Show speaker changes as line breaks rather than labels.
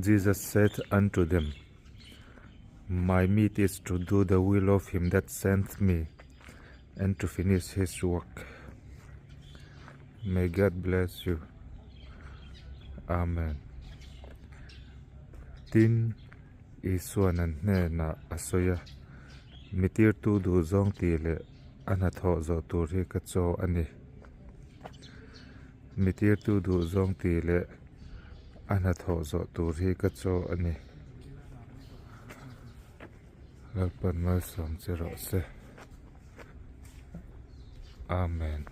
Jesus said unto them, My meat is to do the will of him that sent me, and to finish his work. May God bless you. Amen. Tin, Isuan an hnenah a sawi a, Mi tirtu duh zawng tih leh a hnathawh zawh tur hi ka chaw a ni. Mi tirtu duh zawng tih leh a hnathawh zawh tur hi ka chaw a ni. Lalpan malsawm che rawh se. Amen.